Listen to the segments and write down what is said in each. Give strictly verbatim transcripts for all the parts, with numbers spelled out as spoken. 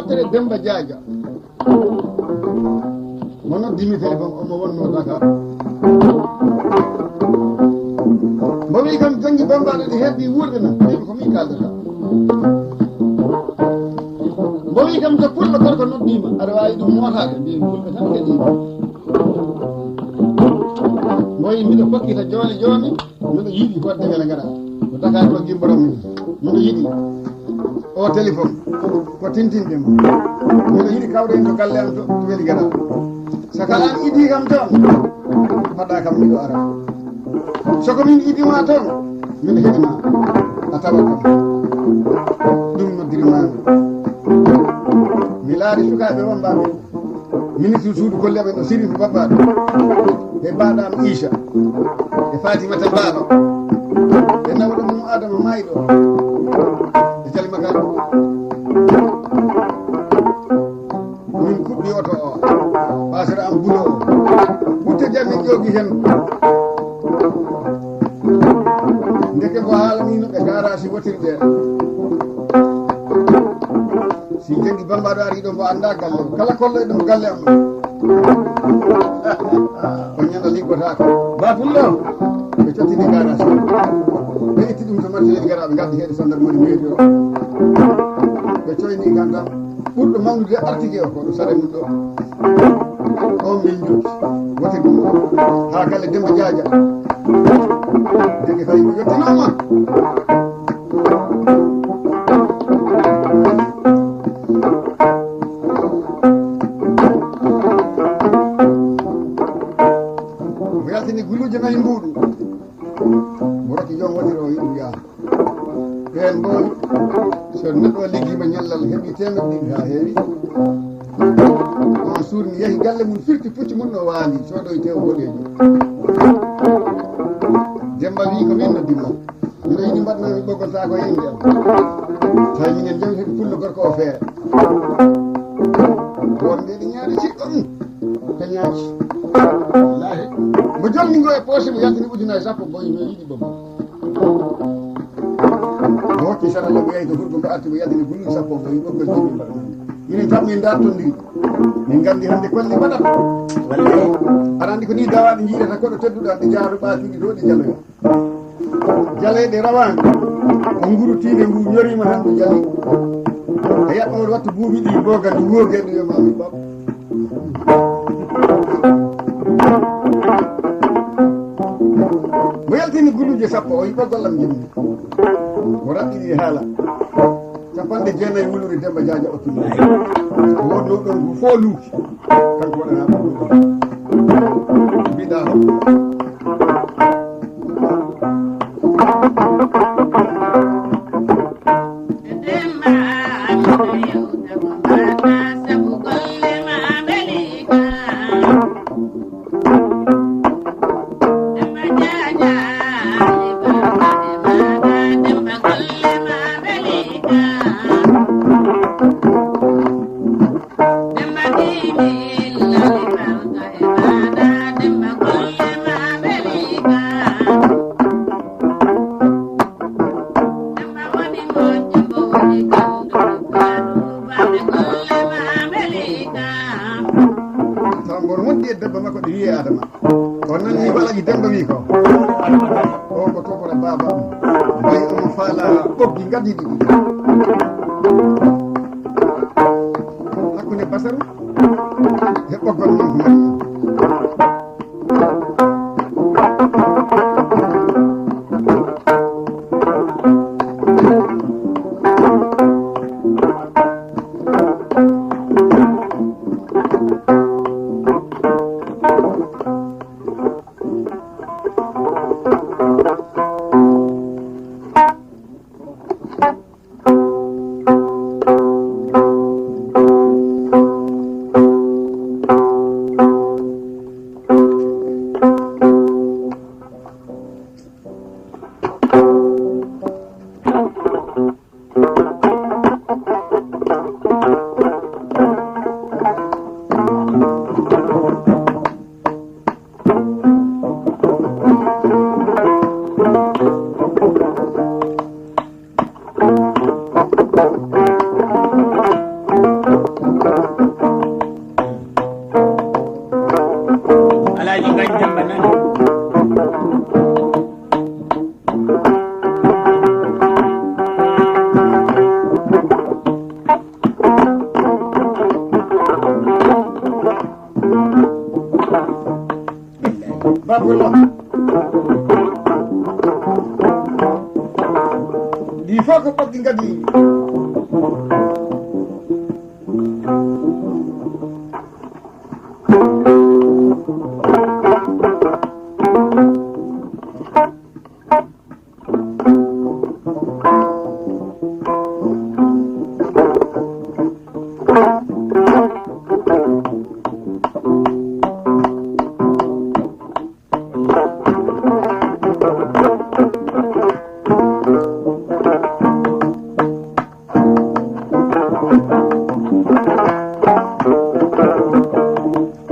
Tere Demba Jaaja. Mo noddimi téléphone, omo wonno Dakar. Mbo wi kam, janngi Bambaɗo ɗi heddi wuurde na? Mbimi, ko min kaaldata. Mbo wi kam, so pullo gorko noddiima, aɗa waawi ɗum nootaade? Mbimi, pulɓe tan keɗiima. Mbo wi, mbiɗo fokkita jooni jooni, mbiɗo yiɗi fodde wela ngara. Ko Dakar ko gimborom min. Mbiɗo yiɗi o téléphone, ko tintinde mo. Mbiɗo yiɗi kawren to galle am to, to weli ngara. So kala an idii kam toon, faɗa kam miɗo ara. So ko min idii ma toon, miɗo heɗi ma, a tawa kam. Ɗum noddiri ma mi. Mi laari sukaaɓe wonɓe amen. Ministre suudu golle amen o Sirif Babbaɗo, e mbaɗam Isa, e Fatimata Mbaalo, e nawɗo mum Adama Mayɗo, e Salimata. Min kuɓɓi oto o, ɓasere am bulo o, ɓutte jam min ƴoogi hen. Ndeke ko haalani no ɓe garage wotirɗe. Si janngi Bambaɗo ari ɗo, mbo annda galle, kala kollo e ɗum galle am. O ñande liggotaako. Ba Pullo, ɓe cottini garage. Ɓe itti ɗum to marché Weli Ngara, ɓe ngaddi heen gendarmerie mairie o. Ɓe coyni kan tan. Ɓurɗo mawnude artike o, ko ɗo sare mum ɗo. On min jokki. Wote ɗum. Haa galle Demba Jaaja. Ndeke tawi ko yettinoma. O yaltini guluuje nayi mbuuɗu. Mo rokki joom wotiro o yiɗum yaha. Ɓeen mboy, so neɗɗo liggiima ñallal, heɓi teemedde ɗiɗi haa heewi. On suur mi yahi galle mum, firti pucci mum no waali, soodoy tew boɗeejo. Demba wi ko min noddi mo. Mino yiɗi mbaɗnoo mi ɓoggol taa ko yimɓe am. Tawi minen jawtiri pullo gorko o feere. Wonde ɗi ñaari ciɗɗo ɗum. Ko ñaaki. Wallaahi. Mo jolni ngo e poche, mo yaltini ujunaaji sappo, mbo yiɗi ɓoggol. Mo hokki sarala, mo yahi to hurgo, mbo arti, mo yaltini gulɗum sappo, mbo yi ɓoggol jibi mbaɗa. Minen kam min dartondiri. Min nganndi hannde kolli mbaɗat. Wallaahi. Aɗa anndi ko ni dawaaɗi njiirata koɗo tedduɗo, anndi jaaru ɓaatuɗi ɗo ɗi jaloya. Jaleeɗe rawaani. Ko nguru tiinde ngu ñoriima tan ko jali. A yaɓɓoor wattu buubi ɗi mbooga ndu wooge ndu yo maami ɓaɓ. Mo yaltini guluuje sappo, o yi ɓoggol am jemni. Mo raɓɓiɗi haala. Capanɗe jeenayi wuluri Demba Jaaja ottini. Ko wonno ɗon ko fof luuki. Kanko waɗana ɗum ɗum. Mbiɗa hokka. Taw mboɗo wondi e debbo makko ɗo wiyee Adama. O nani Alhaji Demba wi ko. O ko tokora baaba am. Mbayi omo faala ɓoggi ngaddi ɗiɗi. Hakkunde basaru e ɓoggol makko mbaɗi. Ngañ Demba nan. Babullah. Ɗi fof ko ɓoggi ngadi.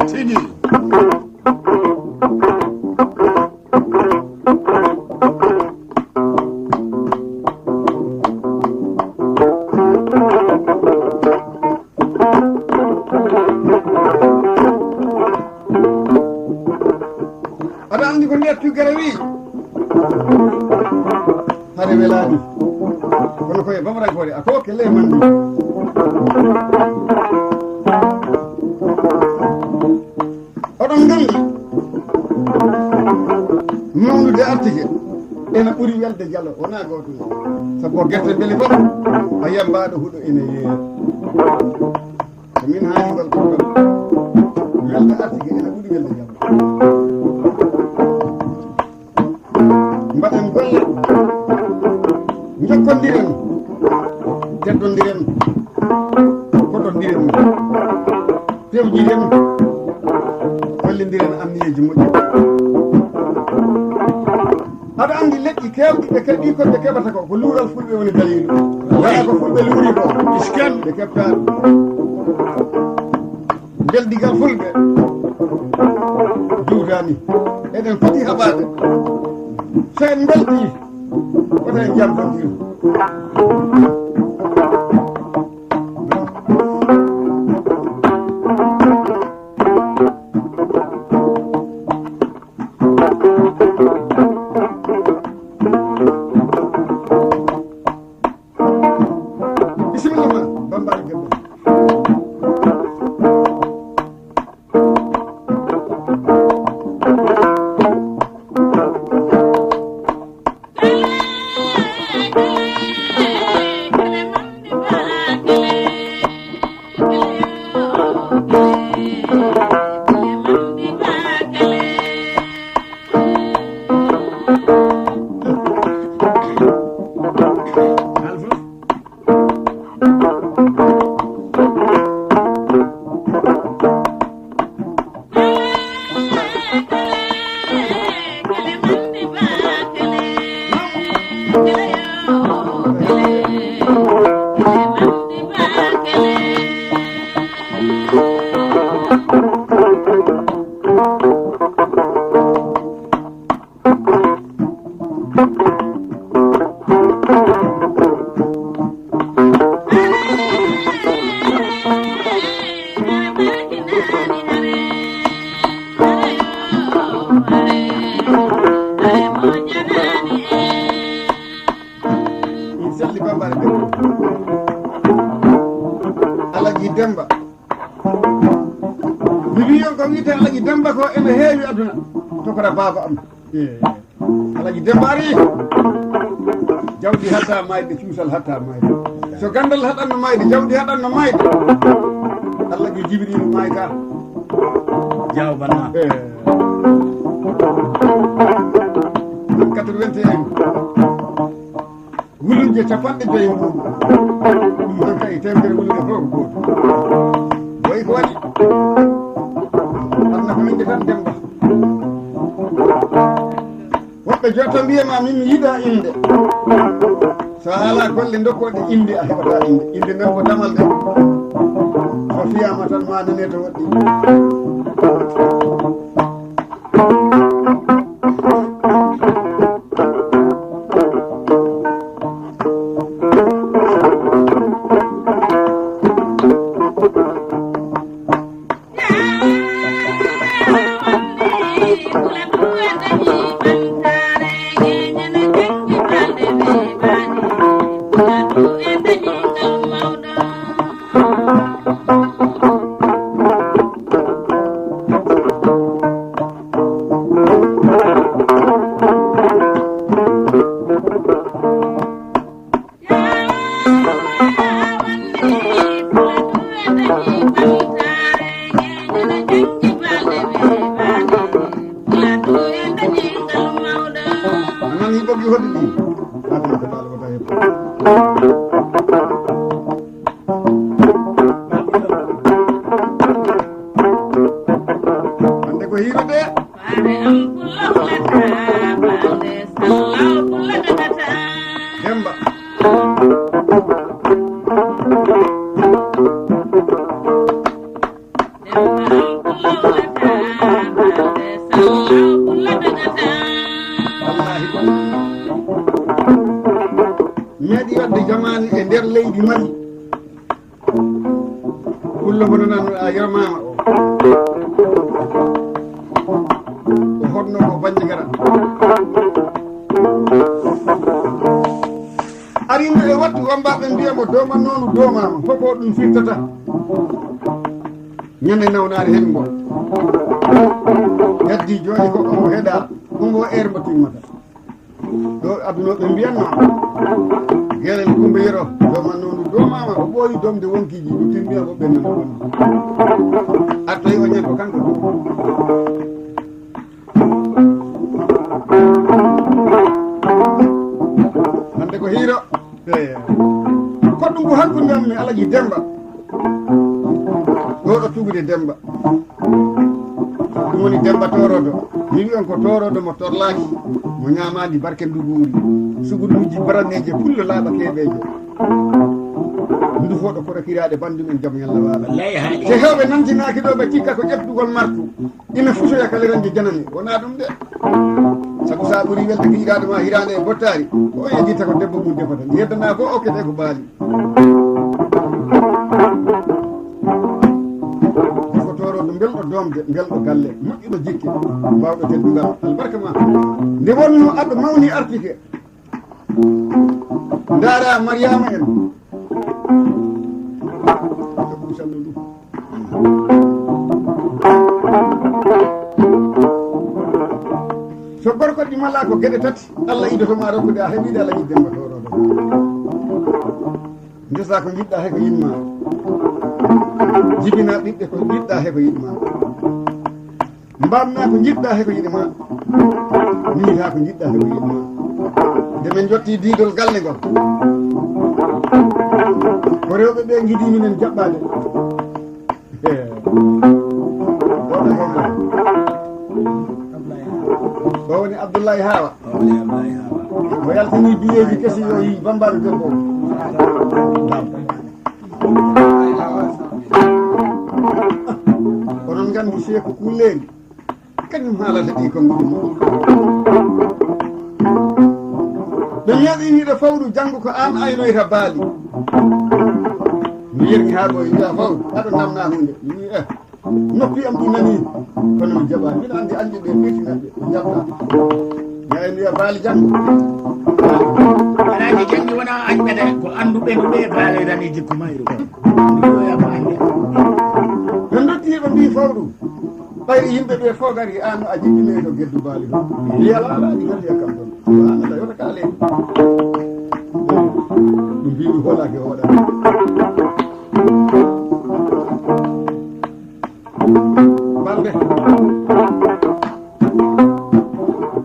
Sidi. Aɗa anndi ko ndeer tuggere wii? Hare welaani. Kono koye bamrankoore, a ko kelle man. Oɗon nganndi, mawnude artike ena ɓuri welde jalo, wonaa gootum. Sabu gerte mbeli fof, a yambaaɗo huɗo ene yeeya. Ko min haali ngol ko ɗon. Welde artike ena ɓuri welde jalo. Mbaɗen golle, njokkondiren, teddondiren, koɗondiren, pewjiren, hollindiren anniyeeji moƴƴi. Aɗa anndi leƴƴi keewɗi ɓe ke-, ɗi ko ɓe keɓata ko, ko luural fulɓe woni daliilu. Wala ko fulɓe luuri ko. Iskan. Ɓe keɓta ɗum. Beldigal fulɓe juutaani. Eɗen foti haɓaade. So en mbeltii, wota en jamfontir. Bisimilla ma, Bambaali Demba. Min selli Bambaali Demba. Alaji Demba. Mi wii on ko wiyetee Alaji Demba ko ene heewi aduna. Tokora baaba am. Alaji Demba ari. Jawdi hatta mayde, cuusal hatta mayde. So gandal haɗanno mayde, jawdi haɗanno mayde. Alaji Jibrilu mayka. Jaw banna. Eh. Quatre-vingt-un. Wuluje capanɗe joyi mbuuɗu. Ɗum noon kay, teemedere wuluje fof ko gootum. Wayi ko waɗi. Aduna ko min de tan Demba. Woɓɓe jotto mbiya ma, min mi yiɗa innde. So a alaa golle dokkooɗe innde, a heɓataa innde. Innde nden ko damal de. So fiyaama tan, ma nane to woɗɗi. A nani ɓoggi hoɗi ɗi? Fatima ko Baalo wota heppu. Hande ko hiirude? Demba. Wallaahi. Meeɗi waɗde jamaanu e nder leydi Mali. Pullo hono nan a yamaama o. O honno ko bannde gara. Arino e wattu wambaaɓe mbiya mo dooma noonu doomaama. Hoko ɗum firtata? Ñande nawnaare heɓi ngol. Heddi jooni ko omo heɗa, omo er mbo timmata. Ɗo aduna ɓe mbiyanno. Gelel Kumba Yero, dooma noonu doomaama, o ɓooyi domde wonkiji, ɗum timmiya ko ɓenna no woni. Artoy o ñande ko kanko ɗum. Hande ko hiiro. Eeya. Koɗɗum ko hakkunde am e Alaji Demba. Ɗo ɗo tugude Demba. Ɗum woni Demba Torodo. Mi wi'on ko Torodo mo torlaaki, mo ñaamaali barke nduguuri. Suguduuji baraneeje pullo laaɓa keeɓeeje. Ndufoɗo koɗo kiraaɗe bandum en jam yalla waala. Wallahi haaɗi. Te hewɓe nantinaaki ɗo ɓe cikka ko ƴeftugol martu. Ina fusoya kala rannde janani, wonaa ɗum de. Sabu so a ɓurii welde giɗiraaɗo ma hiraande e bottaari, ko on yejjita ko debbo mum defata. Nde yeddanaa ko okkete ko baali. Ko toorooɗo mbelɗo doomde, mbelɗo galle, moƴƴuɗo jikke, baawɗo teddungal, albarka ma. Nde wonnoo aɗa mawni artike, ndaara Mariama en. So gorko ɗi mala ko geɗe tati, Allah idoto ma rokkude a heɓiɗe, Allah yidde ma toroɗo. Ndesa ko jiɗɗa he ko yiɗma. Jibina ɓiɓɓe ko jiɗɗa he ko yiɗma. Mbamna ko jiɗɗa he ko yiɗma. Miñita ko jiɗɗa he ko yiɗma. Nde min jotti diidol galle ngol, ko rewɓe ɓe njiɗi minen jaɓɓade. Wonde ko ɗo woni Abdoulaye Hawa. O yaltini biyeeji kesi, o yi bambaaɗo debbo. Onon nganndi Seeku Kulleeri, kañum haalata ɗi konnguɗi mum. Ɓe ñaɗiniiɗo fawru janngo ko aan aynoyta baali. Mi yerni haa ɗo, yiya fawru, aɗa namna huunde. Mi wi'i, eh. Noppi am ɗi nani, kono mi jaɓaani. Miɗo anndi añɓe ɓe, peetinanɓe, ɓe njaɓta. Yaay mbiya baali janngo. Alaaji janngi wona añɓe de, ko annduɓe no ɓe baali rani jikku mayru. Ɗum ɗo yam annde. Ɓe noddi ɓe mbii fawru. Ɓayri yimɓe ɓe fof gari, an no a jiɗɗinay to geddu baali ɗo. Mbiya laalaaɗi ngalliya kam ɗon. Subhanallah, yota ka leydi. Ɗum mbii ɗum hoolaaki o waɗa. Balde.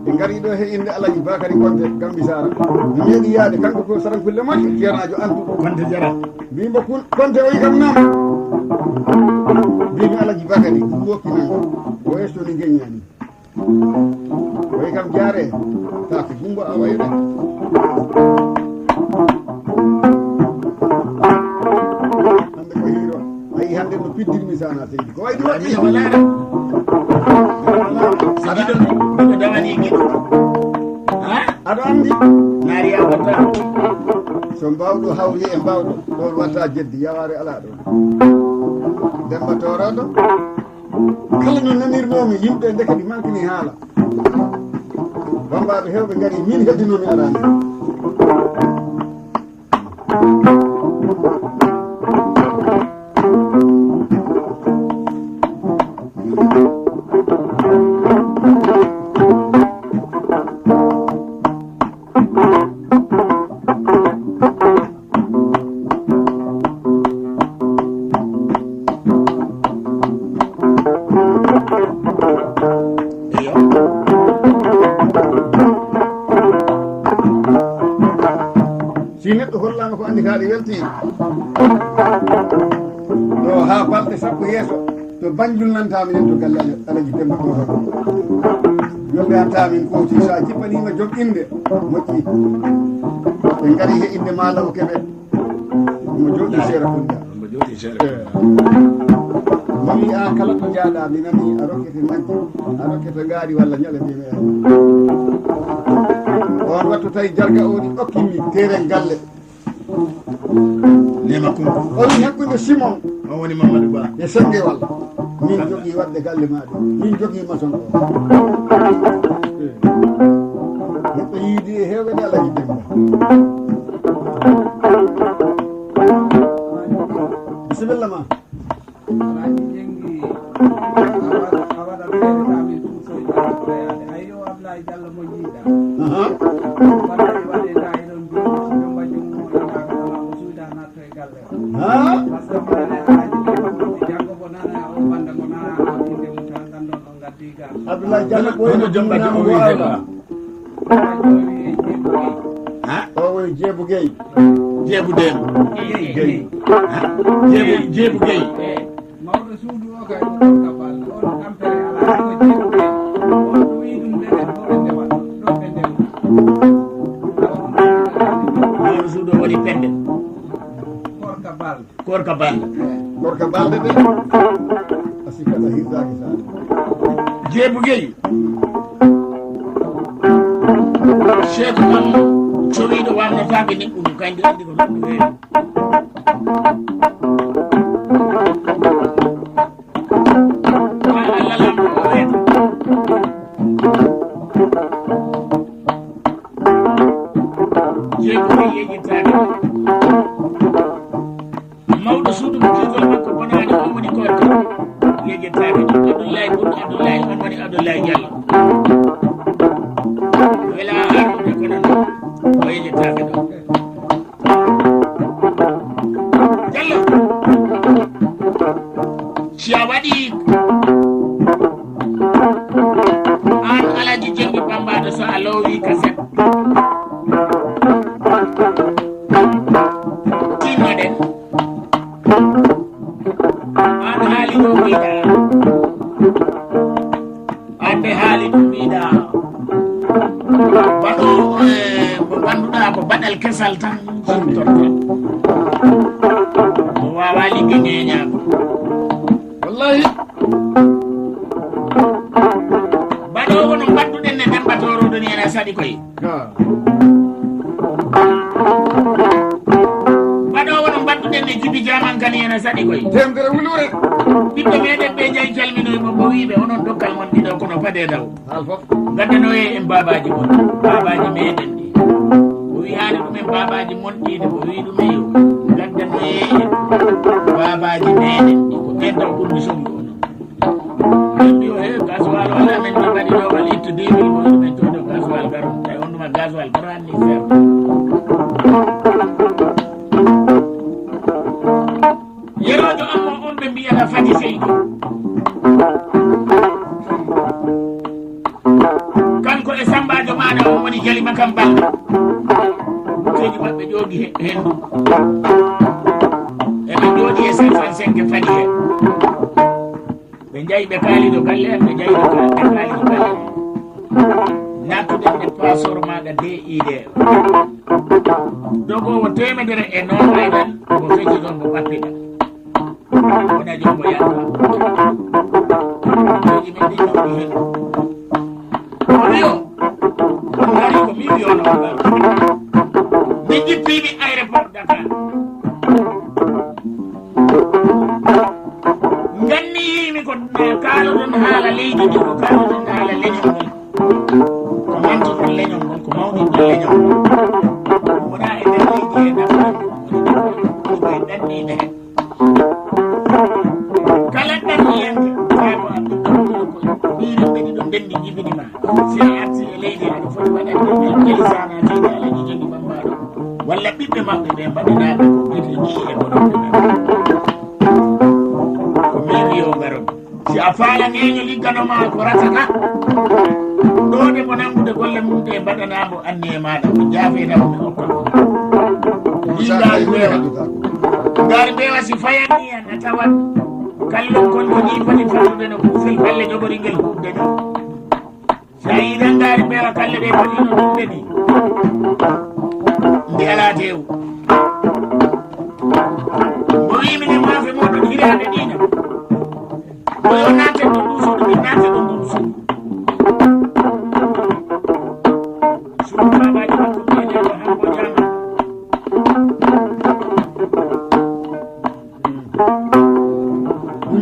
Ɓe ngari ɗo he innde Alaji Bakari Konte Gambi Sara. Mi meeɗi yaade, kanko ko sarankulle moƴƴo, ceernaajo anduɗo. Konte Jara. Mbii mbo kun-, Konte o yi kam nam. Mbii mi Alaji Bakari, ɗum wokki nan. O estoni geññaani. Koye kam jaare, ta ko gumba a wayre. Hande ko hiiro, a yi hande no piddirmi sana seydi. Ko waydi waɗi? Wala. Aɗa andi? Naari a wata. So mbawɗo hawri e mbawɗo, ɗon watta jeddi, yawaare ala ɗon. Demba toroɗo. Kala no nanirnoomi yimɓe ndeke mi mankini haala. Bambaaɓe heewɓe ngari, min heddinoomi araani. Si neɗɗo hollaama ko anndi kaa ɗi weltii ɗo haa balɗe sappo yeeso, to Banjul nantaa minen to galle Alaji Demba Koto. Yolɓe an taa min kooti, so a jippaniima joom innde, moƴƴi. Ɓe ngari he innde Maalaw Kebe. Mo jooɗi seera Kunda. Mo jooɗi seera Kunda. Mami a kala to jaaɗa mi nani a rokkete majji, a rokkete ngaari walla ñale mbiimi en. On wattu tawi jarga o ɗi okkimi teeren galle. Nema Kunku. O wi hakkunde Simon. On woni Mamadou Ba. E Sengewal. Min jogii waɗde galle maa ɗe. Min jogii maçon o. Neɗɗo yiidi e heewɓe de Alaji Demba. Bisimilla ma. Alaaji Jenngi, a waɗa, a waɗa feere ka min suusoyde a wayaade. Ayyo, Ablaye Diallo mo jiiɗa. Aha. Waɗa e waɗe da e ɗon jooɗi, so jomba jom mo ina ka kala mo suuda natto e galle o. Ha? Parce que mo nana Alaaji Jenngi, janngo mo nana o banda mo nana o inde mum tan, nganndon on ngaddi ga. Abdoulaye Diallo ko Hono woni jom ɓadde jumnaaɗo o mo wiyi Allah. Ha? O woni Jeebu Gey. Jeebu Dem. Gey. Ha? Jeebu, Jeebu Gey. Mawɗo suudu o kay ko Korka Bal. On tampere alaa ko Jeebu Gey. On ɗo wiyi ɗum ndewe ɗo ɓe ndewa. Ɗo ɓe ndewa. Mawɗo suudu o woni Pende. Korka Bal. Gorka Balde. Gorka Balde de. A sikkata hirdaaki sa. Jeebu Gey. Cheikh Mam cowiiɗo wamnotaake neɗɗum, kañum anndi ko ɗum weewi. Wa Allah lamɗo o weeto. Jeeguɗi yeƴittaake. Mawɗo suudu mo kiirgol makko bonaani, on woni Korka. Yeƴittaake ɗum. Abdullahi Bun Abdullahi, on woni Abdullahi Diallo. Wela arɗude kono noon, o yeƴittaake ɗo. Diallo, si a waɗi aan Alaji Jenngi Bambaɗo, so a loowi kaset, tinnoɗen. Aan haali ɗo mbiɗa. Hannde haali ɗum mbiɗa. Baɗo, eh, mo ngannduɗaa ko baɗal kesal tan sumtorto. Mo waawaa ligge ñeeñaago. Wallahi. Baɗo wono mbaɗduɗen ne Demba Toro ɗon yana saɗi koy. Ha. Baɗo wono mbaɗduɗen ne Jibi Jaman kan yana saɗi koy. Temdere wulure. Ɓiɓɓe meɗen ɓe jayi calminoy mo, mo wiɓe onon dokkal mon ɗiɗo kono pade daw. Alfa. Ngaddanoye en babaji mon. Babaji meɗen ɗi. O wi haali ɗumen babaji mon ɗiɗo, o wi ɗumen yo. Ngaddanoye en babaji meɗen ɗi. Ko ɓen taw ɓurmi somi onon. Min mbi o he gasoil o ala men mbi mbaɗi ɗo wal ittu deux mille mo yiɗi men codo gasoil garon. Tawi on ɗuma gasoil garan ni fer. Yeroojo am o, on ɓe mbiyata Fadi Seydi. Kanko e sambaajo maaɗa on woni Jali Makam Balde. Bouteille maɓɓe jooɗi he, henndu. Eɓe jooɗi e cinq cent cinq Fadi he. Ɓe njahi ɓe kaali ɗo galle am, ɓe njahi ɓe kaali ɗo galle am. Nattuɗen e pasor maaɗa D I D. Dogowo teemedere e noogaye ɗan, ko fecci ɗon ko ɓappita. Wona joom mo yalta. Jooji men ɗin ɗo ɗi hen. O wiyo, ko ngari ko min wiyono ko ngari. Min jippiimi aéroport Dakar. Nganni yiimi ko, eh, ka Ɗiɗi ko kaalɗen haala leñol ngol. Ko mantingol leñol ngol, ko mawninɗo leñol ngol. Wona e nder leydi he nafa ɗum woni ɗum e ɗanniiɓe he. Kala ɗanniyanke, tawa a ɓiɗɗo ɗum ko ɓiy yimɓe ɗiɗo ndenndi jibini ma. Si a arti e leydi, aɗa foti waɗande ɓe Jeli Sana Seydi Alaji Jeli Bambaaɗo. Walla ɓiɓɓe maɓɓe ɓe mbaɗanaaɓe ko wiyetee jiiye ko ɗum ɓe. Ko min wiyo ngaron. Si a faala ñeeño liggano ma ko ratata, ɗoone mo nanngude golle mum ɗe mbaɗanaa mo anniye maaɗa, ko jaafee taw mi okka ɗum. Ɗi ngaari beewa. Ngaari beewa si fayanii en a tawat kallon kon ko nii foti fatude no kuufel falle jogori ngel huɓde ni. Si a yii tan ngaari beewa kalle ɗe foti no ɗumde ni. Ndi alaa teewu. Mo wiimi ne maafe mooɗon hiraande diina. Ko yo naate ɗo ɗum suudu, min naate ɗo ɗum suudu. Suudu baabaaji makko mbiyeteeɗo Hanko Jaama.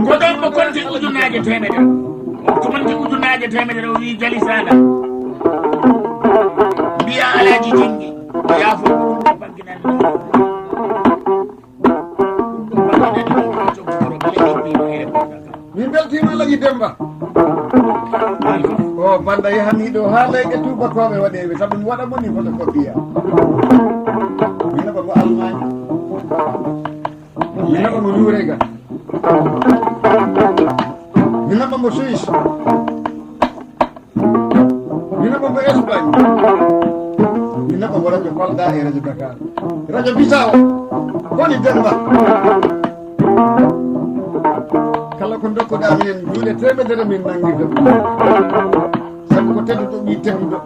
Ngoɗon mo konti ujunaaje teemedere. O konti ujunaaje teemedere, o wii Jali Sana. Mbiya Alaaji Jingi. O yaafo ko ɗum ɗo bagginani ɗo. Min mbeltiima Alaji Demba. O banda yahanii ɗo haa leyɗe tuubakooɓe waɗeeɓe, sabu mi waɗa moni foto ko biya. Mi naɓa mo Almaañ. Mi naɓa mo Nurega. Mi naɓa mo Suisse. Mi naɓa mo Espagne. Mi naɓa mo radio Kolda e radio Dakar. Radio Bissau. Koni Demba. Kala ko ndokkuɗaa min juuɗe teemedere min nanngirta ɗum. Sabu ko tedduɗo ɓii tedduɗo.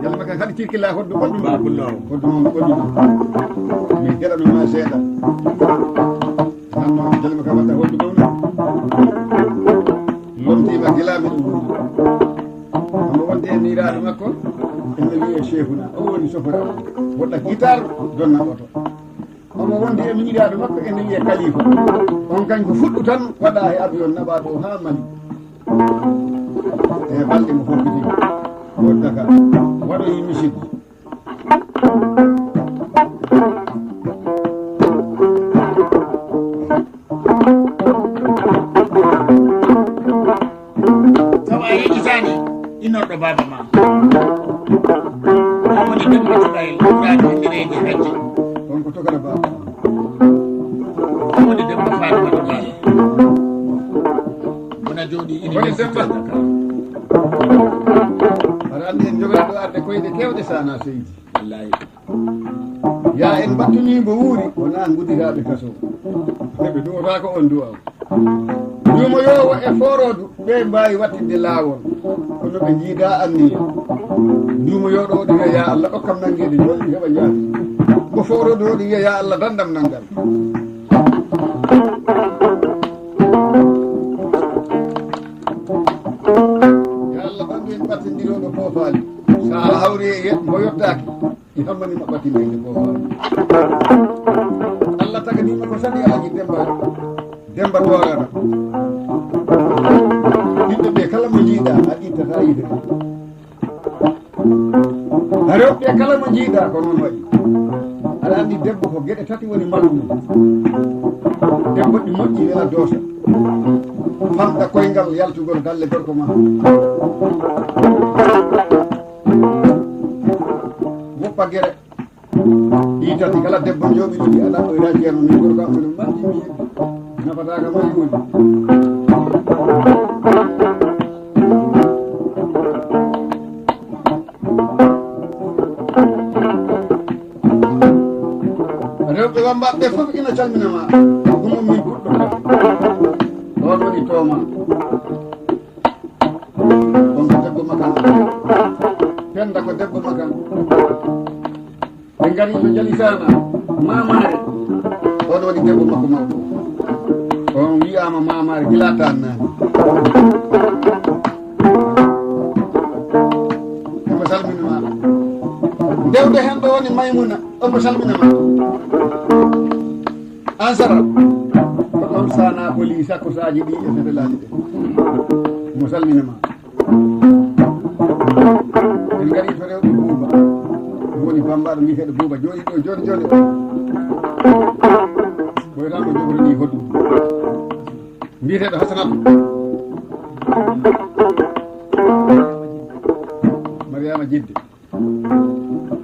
Yalla ma kan haɗi kirkila hoddu ɓoɗɗum. Ba bullo. Hoddu mum ɓoɗɗum. Min heɗano ma seeɗa. Amma jali ma ka wadda hoddu mawna. Lomtima gila mi ɗum. Omo wonde e miiraaɗo makko, ene wiye Cheikhuna. O woni sofora. Woɗɗa guitar, donna oto. Omo wondi e miñiraaɗo makko ene wiyee Kalifa. On kañ ko fuɗɗu tan waɗa e avion naɓa ɗo haa Mali. E balɗe mo fokkiti. Woddaka. Waɗoyi misidji. Tawa a yejjitaani inorɗo baaba ma. Ɗum woni ɗum mo cuɗayel ɓuraaɗo inndireede hajji. On ko tokara baaba. Ɗum woni debbo Faatumata Baaba. Wona jooɗi ina Woni Demba. Aɗa anndi en jogani ɗo arde koyɗe keewɗe Sana Seydi. Wallaahi. Yaa en mbattunii mbo wuuri, wonaa ngudiraaɓe kaso. Ɓe duwotaako on duwaw. Nduumoyoowo e fooroodu, ɓe mbaawi waɗtinde laawol. Kono ɓe njiidaa anniya. Nduumoyooɗo waɗi wiya, "Yaa Allah, okkam nanngeede jolli heɓa njaati." Mo fooroodu waɗi wiya, "Yaa Allah, danndam nanngal." Yaa Allah, ɓanndu en ɓattindirooɗo poofaali. So a hawri e yet mbo yottaaki. Ɗi hammani ma ɓattinde ko Allah taganiima ko sani Alaji Demba, Demba Toorana. Ɓiɓɓe ɓe kala mo njiiɗa, a ittata yitere. A rewɓe kala mo njiiɗa, ko noon waɗi. Aɗa anndi debbo ko geɗe tati woni malu mum. Debbo ɗi moƴƴi wela doosa. Famɗa koyngal yaltugol galle gorko ma. Woppa gere. Ɗi tati kala debbo jooɗi ɗi aɗa ɗo ira ceerno min gorko am ɗum mbaɗi mi nafataaka ma e woni. Rewɓe wammbaaɓe ɓe fof ina calmina ma. Ɗum min puɗɗo. Ɗon woni tooma. On ko debbo makan. Penda ko debbo makan. Ɓe ngari to Jali Sana, Mamare. On woni debbo makko mawɗo. On wiyaama Mamare gila tan nani. Omo salmina ma. Dewde hen ɗo woni Maymuna, omo salmina ma. Ansara, ko ɗon sana ko lii sakko saaji ɗi e fetelaaji ɗe. Mo salminama. En ngari to rewɓe Buuba. Woni bambaɗo mbiyeteɗo Buuba jooɗi ɗo joni joni. Ɓoyata ko jogori ɗi hoɗɗum. Mbiyeteɗo Hasanatu. Mariama Jidde.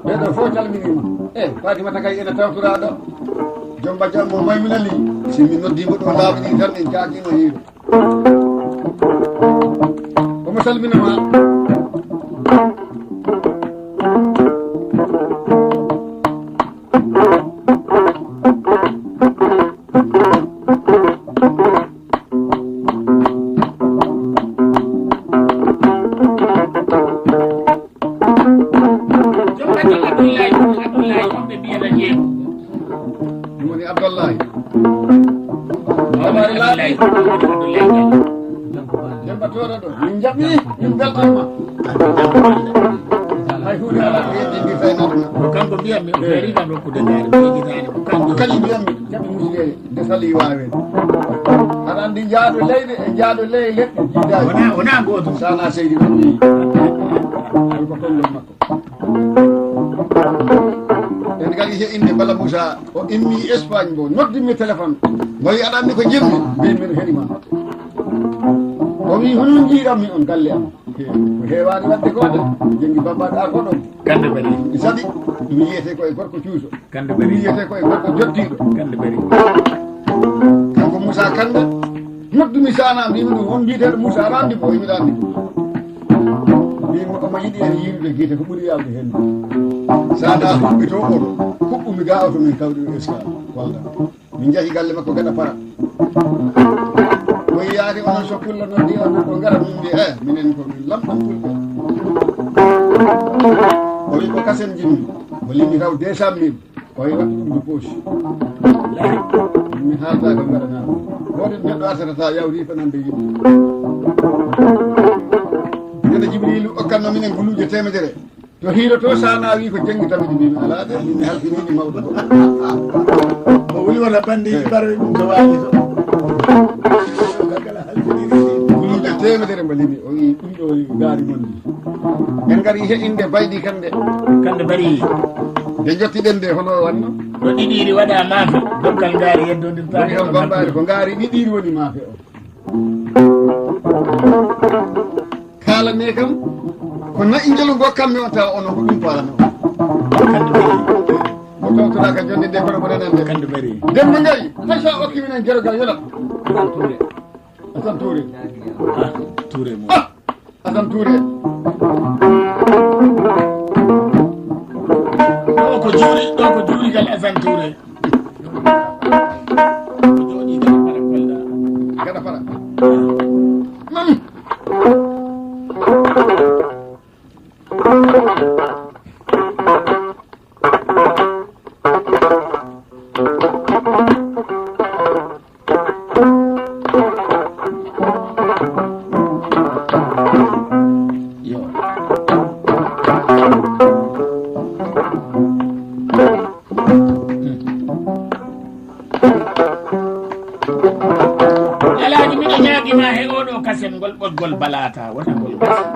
Ɓeɗo fof calminima. E Fatimata kay ene tawtoraɗo. Joom bajjo mo maymina li. Si mi noddimo ɗo laabi ɗi tan en jaakima hiiɗo. Omo salminama. Joom bajjo Abdullahi, Abdullahi on ɓe mbiyata jeego. Ɗum woni Abdullahi. Abdullahi, Abdullahi. Demba toɗo ɗo. Min jaɓi, min beltanima. Hay huunde alaa ko heddi ndi faynaade. Ko kanko mbiyammi, o feeri kam rokkude ngaari, o yejjitaani. Ko kanko. Kadi mbiyammi, jaɓi musidere, nde sali waawen. Aɗa anndi jaado leyɗe e jaado ley leɗɗe jiidaani. Wona, wona gootum. Sana Seydi Mami. Ay ko konngol makko. En ngari he innde Bala Moussa, o immi Espagne mbo, noddimmi téléphone. Mbo wi aɗa anndi ko njimmi? Mbi mbiɗo heɗima. O wi hono njiiɗammi on galle am. Ko heewaani waɗde gooto, jenngi bambaɗo ar ko ɗon. Kande bari. Saɗi, ɗum yiyete ko e gorko cuuso. Kande bari. Ɗum yiyete ko e gorko joddiiɗo. Kande bari. Kanko Moussa Kande, noddumi sana mbimi ɗum on mbiyeteeɗo Moussa aɗa anndi ko, yimɓe anndi ko. Mbimi omo yiɗi en yiirude gite ko ɓuri yawde heen. Sana huɓɓito oto, huɓɓumi ga oto min kawɗi ɗo escale, walda. Min njahi galle makko gaɗa para. O yiyaade onon so pullo noddi on ko ngara min mbi e minen ko min lamɗam fulɓe. O wi ko kasen jinmi. O limi taw deux cent mille. O wi wattu ɗum de poche. Mi haalta ko ngaɗanaa. Gooto neɗɗo artatata yawti fanande yimɓe. Nene Jibriilu okkanno minen guluuje temedere. To hiiroto sana wi ko jenngi tawi ɗi mbimi alaa de min halfiniɗi mawɗo goɗɗo. O wuli wona bandi barwe ɗum to waali to. Guluuje temedere mbo limi o wi ɗum ɗo ngaari mon ndi. En ngari he innde baydi kande. Kande bari. Nde jottiɗen nde hono wanno. Ɗo ɗiɗiiri waɗa maafe dokkal ngaari yeddondirta. Woni on bambaari ko ngaari ɗiɗiiri woni maafe o. Kaalane kam ko na'i njelu ngo kammi on tawa onon ko ɗum paalano. Kande bari. Mo tawtoɗa ka jonde nde kono ko renande. Kande bari. Demba ngayi haysa okki minen gerogal yonat. Asan Touré. Asan Touré. Ah, Touré mo. Ah, Asan Touré. Ɗo ko juuri, ɗo ko juuri gal Asan Touré. Ko jooɗi gaɗa para kolda. Gaɗa para. Mam. Yo. Alaaji, miɗo ñaagima he oɗo kasen ngol ɓoggol balata, wona ngol kasen.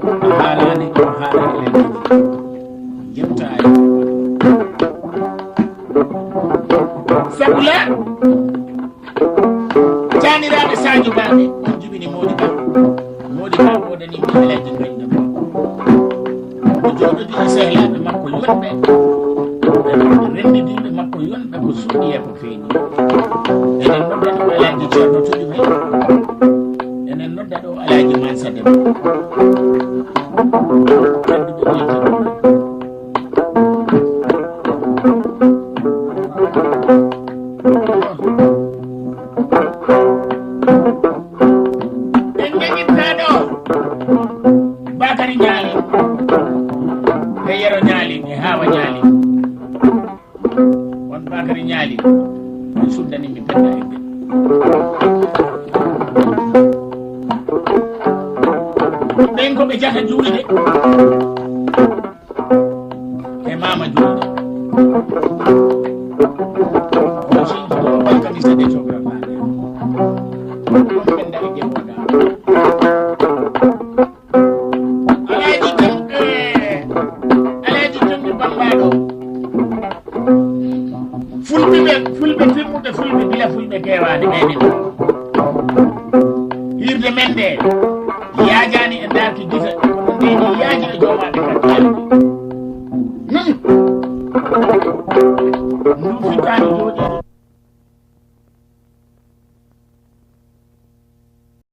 A haalaani ko haala e leydi. Jewta e sabu la. Caaniraaɓe Sadio Ba ɓe, on jibini Mody Ba. Mody Ba woodani mi Alaaji Gaynde Ba. O jooɗodii e sehlaaɓe makko yonɓe. Ɓe renndidii ɓe makko yonɓe ko suuɗi e ko feeñi. Enen noddata ko Alaaji Ceerno Toli May. Enen noddata o Alaaji Mansa Deme. Tedduɓe ɓe tedduɓe. En njaɓinta ɗo Bakary Ñaali e Yero Ñaali e Hawa Ñaali. On Bakary Ñaali, on suddani mi Penda Egge. Ɓen ko ɓe jata juulde. E Mama Juulde. O si Alaaji Jom, eh, Alaaji Jom mi bambaɗo. Fulɓe ɓe, fulɓe timmuɓe, fulɓe bila fulɓe kewaade ɓeyde ɗum. Hirde men nde, yaajaani e daarti gisa, kono nde ni yaaji e joomaaɓe kan yaaji. Hmm. Ndu fitaani jooɗiiɗo